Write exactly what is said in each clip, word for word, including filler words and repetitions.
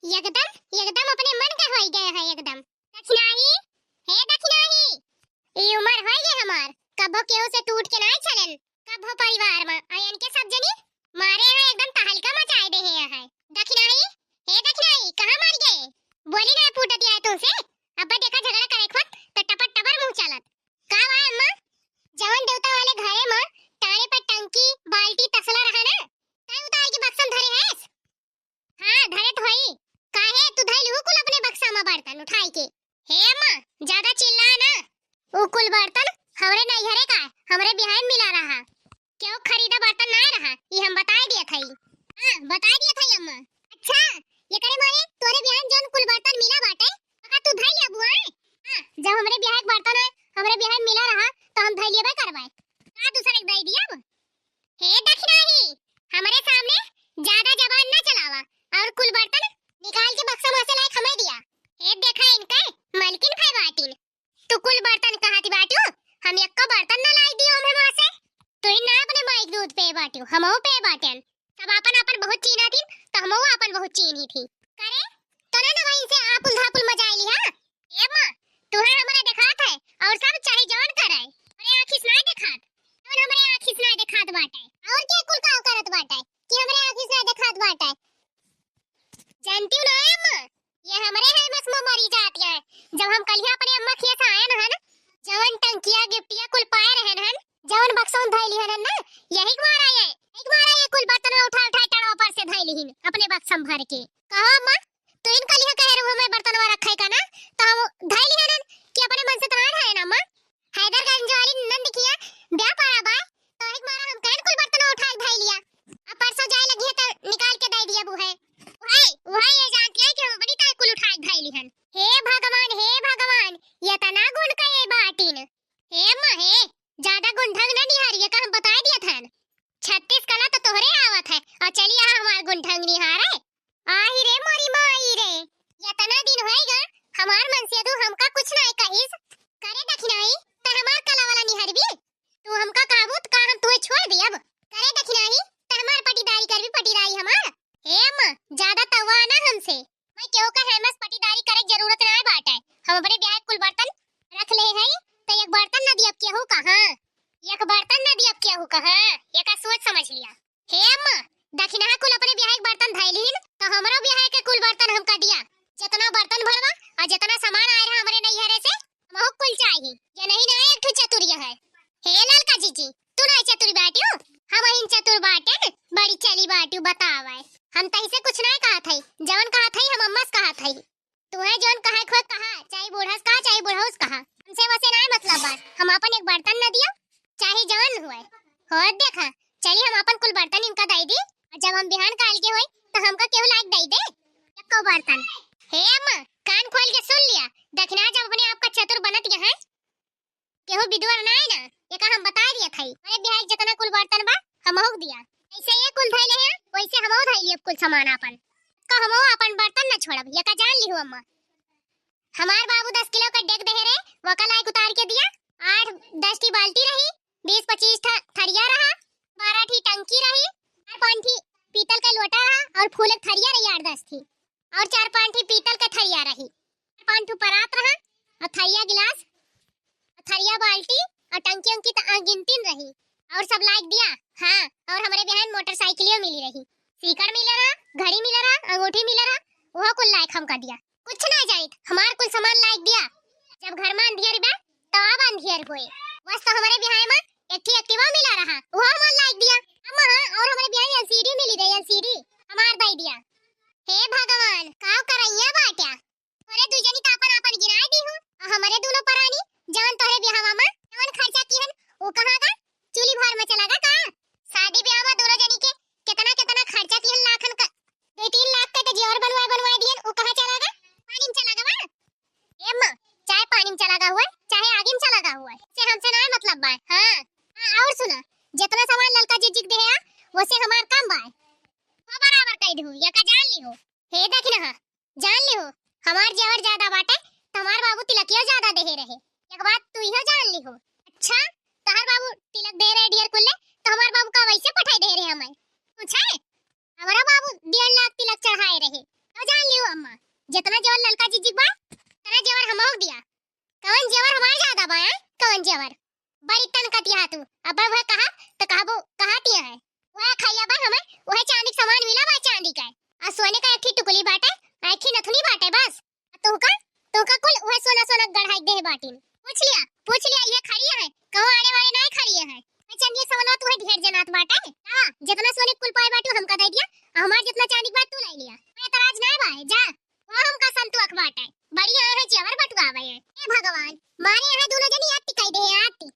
एकदम, एकदम अपने मन का होई गए है एकदम। दखिनाही, हे दखिनाही, ई उमर होई गए हमार, कभो केहू से टूट के नाय चलन, कभो परिवार में, आ इनके सब जनी मारे हैं एकदम तहलका मचाए दे हैं। दखिनाही, हे दखिनाही, कहाँ मर गए? बोली ना फूटत है तुमसे, अब देखा झगड़ा करे खुद तो टपर टपर मुँह चलत। का हुआ अम्मा? जवन देवता वाले घरे में टाने पे टंकी, बाल्टी, तसला रहा ना, तय उतार के बक्सम धरे है। हाँ, धरे तो हई। काहे तू धइल हू कुल अपने बक्सा में बर्तन उठाई के? हे अम्मा, ज्यादा चिल्ला ना। उ कुल बर्तन हमरे नैहरे का, हमरे बिहान मिला रहा। केहू खरीदा बर्तन ना रहा, ई हम बताए दिया थई। हाँ, बताए दिया थई अम्मा। अच्छा, ये करे मारे तोरे बिहान जौन कुल बर्तन मिला बाटे, ओका तू धइल अबू आए? हाँ, जब हमरे बिहान के बर्तन है, हमरे बिहान मिला रहा, तो हम धइल अबे करवाए। का दूसरे के दे दिया अब? हे दखिनाही, हमरे सामने ज्यादा जबान ना चलावा और कुल बर्तन निकाल के बक्सा में से लाइक हमें दिया। हे देखा इनके मलकिन भय बाटिन। तू कुल बर्तन कहती बाटू, हम एक्को बर्तन ना लाई दियो हमें माँ से। तू ही ना अपने माई के दूध पे बाटू, हमहू पे बाटन। सब आपन आपन बहुत चीना थी, तो हमहू आपन बहुत चीनी थी। करे, तो ना ना वहीं से आपुल धापुल मजाई लिहा। ए माँ, तुहे हमरे देखात है, और सब चाहे जौन करे, हमरे आँखी से नाय देखात, जौन हमरे आँखी से नाय देखात बाटे। और के कुल का करत बाटे कि हमरे आँखी से नाय देखात बाटे? जानती हूँ ना ए माँ, ये हमरे है बस में मरी जाती है। जब हम कलिया अपने अम्मा खिया से आयन हन, जवन टंकिया गिफ्टिया कुल पाए रहन हन, जवन बक्सों धैली हन ना, यही के मारा ये, यही के मारा ये कुल बर्तन उठा उठा टड़वा पर से धैली हिन अपने बक्सम भर के। कहो अम्मा, तू इन कलिया कहे रहू हमें बर्तनवा रखे का ना, तो हम धैली हन कि अपने मन से तो ना धरे ना अम्मा। हैदरगंज वाली नंद किया ब्याह पारा बा, तो एक मारा हम कहन कुल बर्तन उठा के धैलिया। अब परसों जाए लगी है तो निकाल के दे दिया बू है। वही, वही ये जानती है कि हम अपनी ताई कुल उठा के धैली हन। हे भगवान, हे भगवान, ये तना गुण का ये बाटिन। हे अम्मा हे, ज्यादा गुंढंग ना निहारिए का हम बताए दिया था। छत्तीस कला तो तोहरे आवत है और चली यहाँ हमार गुंढंग निहारे। आही रे मोरी माई रे, यतना दिन होएगा हमार मनसेधू हमका कुछ नाय कहिस। करे दखिनाही, त हमार कला वाला निहरबी? तू हमका कहबू त का हम तुहे छोड़ दियब? करे दखिनाही, त हमार पटीदारी करबी पटीदारी हमार? हे अम्मा, ज्यादा तवा ना हमसे। मैं केहू का हेमस पटीदारी करे के जरूरत ना बाटे। हम अपने ब्याह के कुल बर्तन रख ले हई, त एक बर्तन ना दियब केहू का, हाँ? एक बर्तन ना दियब केहू का, हाँ? एका सोच समझ लिया। हे अम्मा, दखिनहा कुल अपने बियाहे के बर्तन धइलिन, त हमरो बियाहे के कुल बर्तन हमका दिया। जेतना बर्तन भरवा और जेतना सामान आए रहा हमरे नैहरे से, हमहू कुल चाही। ये नहीं ना एक ठो चतुरिया है। हे ललका जीजी, तू नहीं चतुरी बाटियो, हम ही चतुर बाटे, बड़ी चली बाटियो, बतावे। हम तही से कुछ नहीं कहत हई, जवन कहत हई हम अम्मा से कहत हई। तुहे जौन कहे खोए कहा, चाहे बूढ़स कहा, चाहे बुढ़ौस कहा, हमसे वसे नाय मतलब बा। हम आपन एक बर्तन न दिया, चाहे जौन हुए। होत देखा, चली हम आपन कुल बर्तन इनका दई दी, और जब हम बिहान काल के होई, तो हमका केहू लायक दई दे एको बर्तन। हे अम्मा, कान खोल के सुन लिया, दखिना जब अपने आप का चतुर बनत यहाँ, केहू विद्वान ना है ना, एका हम बता दिया था। अरे बिहार जितना कुल बर्तन बा, हमहू के दिया। ऐसे ये कुल धइले हैं, वैसे हमहू धइली अब कुल सामान आपन। का हमहू आपन बर्तन न छोड़ब, ये का जान लिहू अम्मा। हमार बाबू दस किलो का डेग दे रहे, वका लायक उतार के दिया। आठ दस ठी बाल्टी रही, बीस पच्चीस ठा थरिया रहा, बारह ठी टंकी रही, चार पाँच ठी पीतल का लोटा रहा और फूल के थरिया रही आठ दस ठी। और चार पाँच ठी पीतल के थरिया रही, चार पाँच ठो परात रहा, और थरिया गिलास, और थरिया बाल्टी, और टंकी उंकी त अनगिनतिन रही, और सब लायक दिया। हाँ, और हमरे बिहान मोटरसाइकिलियो मिली रही, सीकड़ मिले रहा, घड़ी मिले रहा, अंगूठी मिले रहा, वह कुल लायक हमका दिया। कुछ ना जाइत, हमार कुल सामान लायक दिया। जब घर में अंधियर बा, तो अब अंधियर होए। बस तो हमरे बिहान में एक ठी Activa मिला रहा, वह हमार लायक दिया। अम्मा, हाँ, और हमरे बिहान LCD मिली रही, LCD हमार दे दिया। हे भगवान, काव करैया बाट्या? तोरे दुई जनी त आपन आपन गिनाए दी हो, आ हमरे दुनो परानी, जवन तोहरे बियाहवा मा जवन खर्चा किहन, उ कहाँ गा? चूल्ही भर में चला गा का? शादी बियाह मा दुनो जनी के केतना केतना खर्चा किहन, लाखन का, दुई तीन लाख के त जेवर बनवाए बनवाए दिहन, उ कहाँ चला गा? पानी में चला गा बा? ए अम्मा, चाहे पानी में चला गा हुआ, चाहे आगी में चला गा हुआ, से हमसे ना मतलब बा। हाँ, हाँ, और सुना, जितना सामान ललका जीजी के देहे आ, वसे हमार कम बा। वो बराबर कह दू, ये का जान ली हो। हे दखिनहा, जान लिहो, हमार जेवर ज्यादा बाटे, त हमार बाबू तिलकियो ज्यादा देहे रहे। एक बात तू इहो जान लिहो। अच्छा, तहार बाबू तिलक दे रहे ढेर कुल्ले, त हमार बाबू का वैसे पठाई दे रहे हमें? पूछे? हमारा बाबू डेढ़ लाख तिलक चढ़ाए रहे, तो जान लिहो। जितना जेवर ललका जीजी के बा, उतना जेवर हमहू के दिया। कवन जेवर हमार ज्यादा बा, हैं? कवन जेवर? बड़ी तनकतिया है तू। अब वह कहा तो कहबो, कहतिया है। वह खाइया बा हमें, वह चांदी के सामान मिला बा, चांदी का। आ सोने का एक ही टुकली बाटे, एक ही नथुनी बाटे बस। आ तोहका, तोहका कुल वह सोना, सोना गढ़ाई देह बाटिन। पूछ लिया, पूछ लिया, ये खड़ी है, कहूँ आड़े वाड़े नाहीं खड़ी है। वह चंदिया सवनवा तू है ढेर जनात बाटे। हाँ, जितना सोने कुल पाए बाटू हमका दे दिया, आ हमार जितना चांदी के बात तू ले लिया। कोई एतराज नाहीं बा, जा। वह हमका संतोख बाटे। बड़ी आए हैं जेवर बटुआवे हैं। हे भगवान, मारे यहाँ दोनों जनी आती कह दे हैं, आती।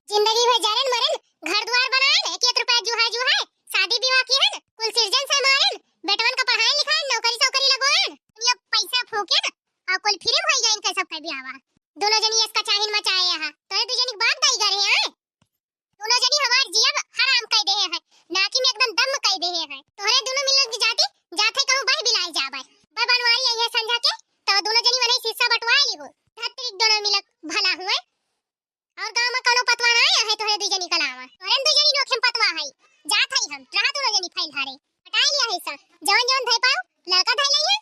जिंदगी भर जरन मरन, घर द्वार बनाएन, एक एक रुपया जुहा जुहा, शादी विवाह किहन, कुल सिरजन से मारेन, बेटवन का पढ़ाएन लिखाएन, नौकरी सौकरी लगवाएन, ये पैसा फूकेन, और कुल फ्री में होई जाइन के सबका ब्याहवा। दोनों जनी इसका चाहिन मचाए यहाँ, तोरे दू जनी के बाप दाई करे हैं। दोनों जनी हमार जियब हराम कई देहे हैं, नाकी में एकदम दम कई देहे हैं। तोहरे दोनों मिलन की जाति जाथे कहूँ बह बिलाए जाबे। बे बनवारी आई है संझा के, तो दोनों जनी वनही हिस्सा बंटवाए ली हो। धरती दोनों मिलक भला हुए। और गाँव में कौनो पतवा ना आया है तोहरे दू जनी के अलावा। तोहरे दू जनी नोखे में पतवा है। जात है हम, रहा दोनों जनी फैल हारे। हटाए लिया है सब। जवन जवन धई पाओ, लड़का धई लइहे।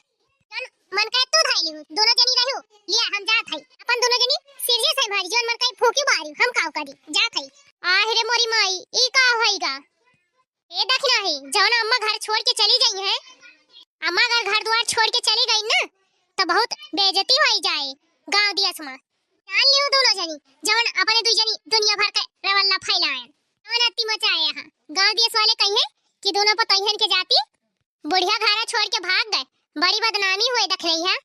जवन मन करे तू धई लिहू, दोनों जनी रहू। लिया हम जात है। अपन दोनों जनी सिरजे से भरी, जवन मन करे फूकी बारी, हम काव करी, जात है। आह रे मोरी माई, ई का होइगा? ए दखिनही, जवन अम्मा घर छोड़ के चली गई हैं, अम्मा अगर घर द्वार छोड़ के चली गई ना, तो बहुत बेइज्जती होई जाए गाँव दियस में। जान लियो दोनों जनी, जवन अपने दू जनी दुनिया भर के रवल्ला फैलाएन, जवन अति मचाए यहाँ। गाँव दियस वाले कहिए कि दोनों पतोहियन के जाति बुढ़िया घरा छोड़ के भाग गए, बड़ी बदनामी हुए दखिनही है।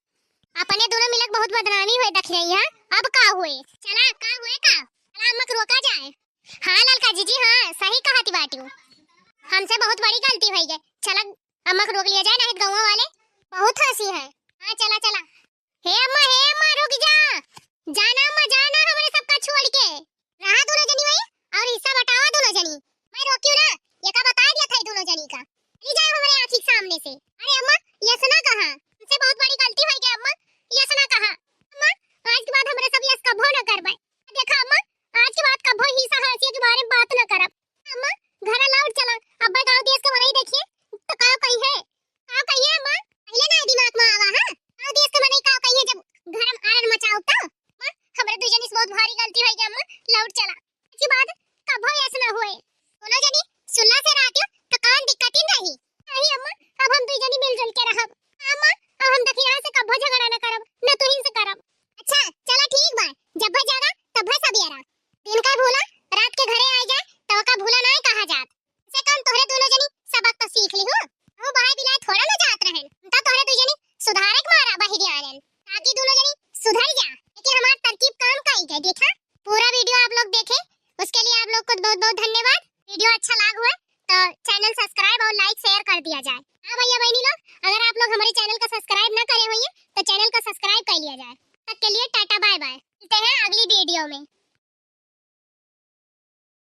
अपने दोनों मिलक बहुत बदनामी हुए दखिनही है। अब का हुए? चला, का हुए का? चला, अम्मा के रोका जाए। हाँ ललका जीजी, हाँ, सही कहती बाटियो। हमसे बहुत बड़ी गलती होई गई। चला, अम्मा के रोक लिया जाए, नहीं तो गाँव वाले बहुत हंसी है। हाँ, चला, चला। हे अम्मा, हे अम्मा, रुक जा। जाना अम्मा, जाना हमरे सबका छोड़ के। रहा दोनों जनी वही और हिस्सा बटावा दोनों जनी। मैं रोकियो ना, ये का बता दिया था दोनों जनी का। चली जाए हमरे आँखी के सामने से। अरे अम्मा, ये सुना कहा? हमसे बहुत बड़ी गलती होई गई अम्मा, ये सुना कहा? अम्मा, आज के बाद हमरे सब ये कभो न करबे। देखा अम्मा, आज के बाद कभो हिस्सा हंसिया के बारे में बात न करब। अम्मा, घरा लौट चला, अब्बा गाँव देश के वनही देखिए, तो का कही है? का कही है अम्मा? पहले ना दिमाग में आवा, हाँ? गाँव देश के मनई का कही है जब घर में आरन मचाओ तो? अम्मा, हमरे दू जनी से बहुत भारी गलती होई गई अम्मा, लौट चला। अच्छी बात, कभो ऐसा ना होए। दोनों जनी सुल्ला से रहती हो तो कौन दिक्कत ही नहीं। नहीं अम्मा, अब हम दू जनी मिलजुल के रहब। अम्मा, अब हम दखिनहा से कभो झगड़ा न करब, न तुहिन से करब। अच्छा, चला ठीक बा, जब भर जागा तब भर सबियरा। दिन का भूला रात के घरे आ जाए, तब का भूला ना कहा जात। से कम तोहरे दोनों जनी सबक तो सीख ली हो। वो बाहर बिलाए थोड़ा ना जात रहन, हम तो तोहरे दू जनी सुधारे के मारा बाहर आनन, ताकि दोनों जनी सुधर जा। लेकिन हमार तरकीब काम का ही गए, देखा? पूरा वीडियो आप लोग देखे, उसके लिए आप लोग को बहुत बहुत धन्यवाद। वीडियो अच्छा लाग हुआ तो चैनल सब्सक्राइब और लाइक शेयर कर दिया जाए। हाँ भैया बहनी लोग, अगर आप लोग हमारे चैनल का सब्सक्राइब ना करे हुए तो चैनल का सब्सक्राइब कर लिया जाए। तब तक के लिए टाटा बाय बाय, मिलते हैं अगली वीडियो में।